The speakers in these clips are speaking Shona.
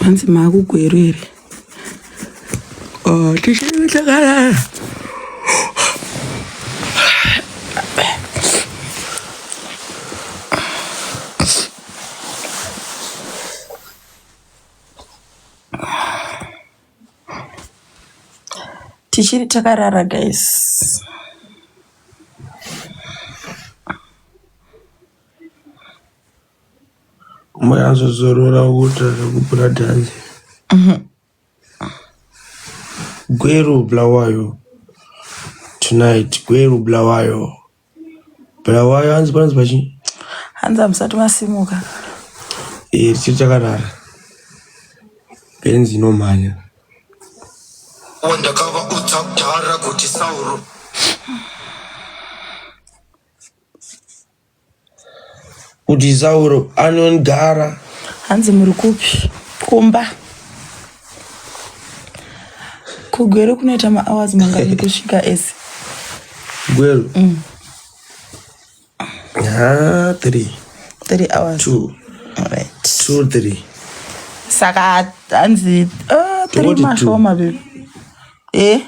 Hanzi maakugweru here? Oh, tichiri takarara. Tichiri takarara guys. Mayazozorora uta zvekupura dhanzi. Gweru Bulawayo tonight. Gweru Bulawayo. Bulawayo hanzi panonzi pachi? Hanzi hamusati masimuka. Eh, tichiri takarara. Benzi inomhanya. Ndakavaudza kudhara kuti Sauro Kuti Sauro anogara. Hanzi muri kupi? Kumba. Kugweru kunoita mahours mangani kusvika ese? Gweru. Ha, 3. 3 hours. 2. Alright. 2 3. Saka hanzi 3 Tongoti two. mashoma baby. Eh?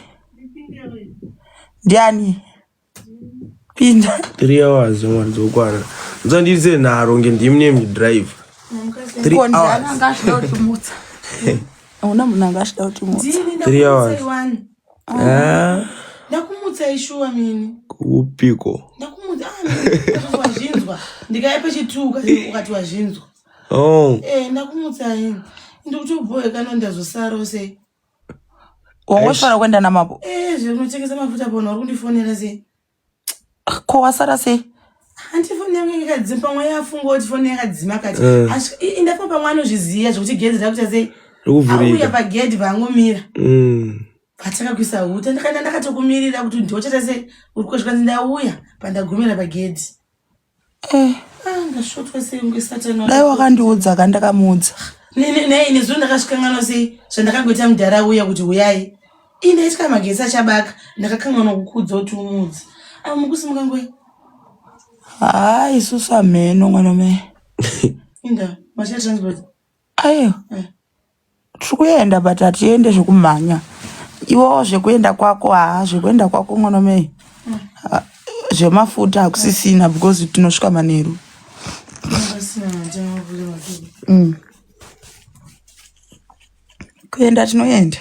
Ndiani? Pinda. 3 hours mwana dzokwana. Musandiitise nharo nge ndimi nemi drive. 3 Ko ndiani hours. anga achida kutimutsa? Una munhu anga achida kutimutsa. 3 hours. Ah, ndakumutsa ishuwa mini kupiko. ndakumutsa ah, wazvinzwa ndikaya pechitu ukati wazvinzwa Oh, eh ndakumutsa ini ndikutobhoekano ndazosara sei Wangosvara kuenda namapo. eh zvekunotengesa mafuta pona uri kundifonera sei Ko wasara sei? hanti foni yangu yakadzima pamwe yafunga kuti foni yakadzima kati Eh. Asi indafunga pamwe anozviziva zvekuti gedhi rakuita sei auya rikuvhurika. pagedhi paangomira Patakakuisa huta ndakaenda ndakatokumirira kuti ndochata sei uri kusvika ndauya pandagumira pagedhi. Eh. Ah, ndasvotwa sei kunge satani. Dai wakandiudza ka ndakamuudza. Nei nezuro ndakasvikanganwa sei zvandakangoita mudhara uya kuti huyai. Ini ndaitya magetsi achabaka ndakakanganwa kukudza kuti umuudze. Ah, mukusimuka ngoi. Haa isusu hameno mwana mai. Inda, macha transport. Ayo. Eh. Tiri kuenda but hatiende zvekumhanya. Iwewo zvekuenda kwako haa zvekuenda kwako mwana mai. Ah, Zvemafuta hakusisina because tinosvika manheru. Pasina matenga mafuta matuku. Kuenda tinoenda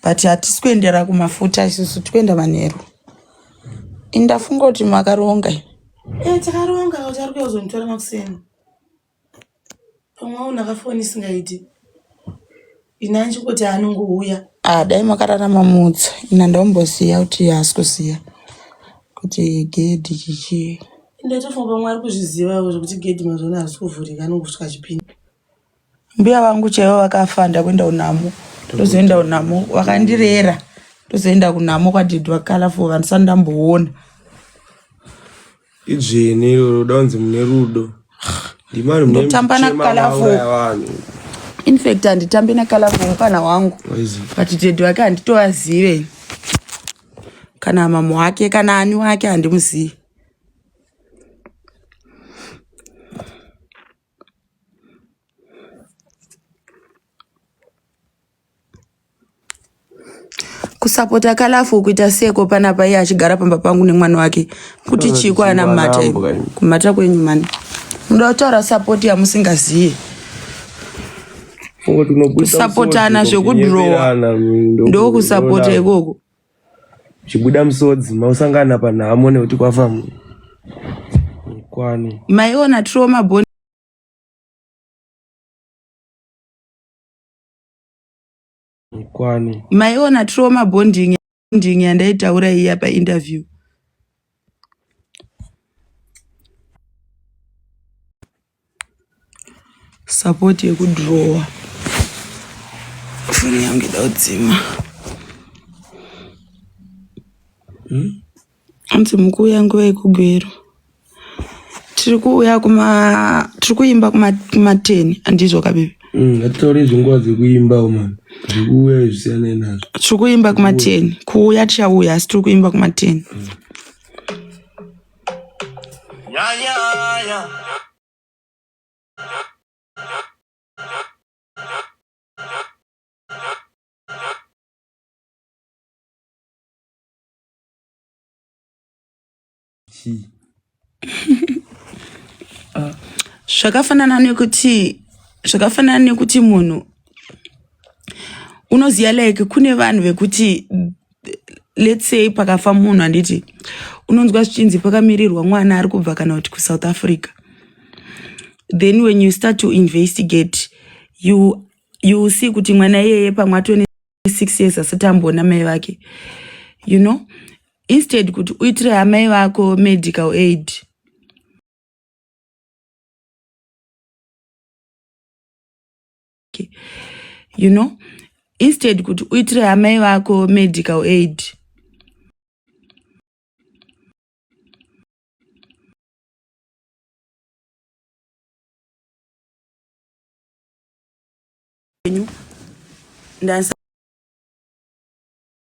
but hatisi kuendera kumafuta isusu tikuenda manheru. Indafunga kuti makaronga. Eh, takaronga kuti ari kuuya kuzonditora makuseni. Pamwe waona kafoni isingaiti. Ini anchingoti anongouya. Ah, dai makararama mutsa. Ina ndaumboziva kuti haasi kuziva kuti gedhi chichi. Ndaitofunga pamwe ari kuzvizivawo zvekuti gedhi mazuva ano harisi kuvhurika anongosvika achipinda. Mbuya vangu chaivo vakafa ndakuenda kunhamo. Ndozoenda kunhamo vakandirera. Ndozoenda kunhamo kwadhidhi vakalafo vandisati ndamboona. Idzvene iroro roda kunzi mune rudo. Ndimani mune Ndotamba muchema naKalafu. mauraya vanhu. In fact handitambi nakalafo mupana wangu. Waizi. But dhedhi wake handitovazive. Kana mama wake kana ani wake handimuzivi. Kusapota kalafu kuita seko panapa iye achigara pamba pangu nemwana wake kuti chii kwaana mumata imi? Kumata kwenyu mani munoda kutaura sapoti yamusingaziye Kusapotana zvekudhirowa. Ndokusapota ikoko. Chibuda musodzi mausangana panhamo nekuti kwafa munhu. Kwani. Maiona trauma bond Kwani. Maiona trauma bonding bonding yandaitaura iya painterview. Support yekudhirowa. Foni yangu ida kudzima. Hanzi mukuuya nguva yekugweru. Tiri kuuya kuma tiri kuimba kuma kuma 10 handizvo ka baby. Ngatitaure zvenguva dzekuimba man. Zvekuuya zvisiyanai nazvo. Tiri kuimba kuma 10. Kuuya tichauya asi tiri kuimba kuma 10. Yeah, yeah, yeah. Chii? Zvakafanana nekuti zvakafanana nekuti munhu unoziva like kune vanhu vekuti let's say pakafa munhu handiti unonzwa zvichinzi pakamirirwa mwana ari kubva kana kuti kusouth africa then when you start to investigate you, you see kuti mwana iyeye pamwe atone 6 years asati amboona mai vake you know instead kuti uitire amai vako medical aid you know instead kuti uitire amai vako medical aid ndasa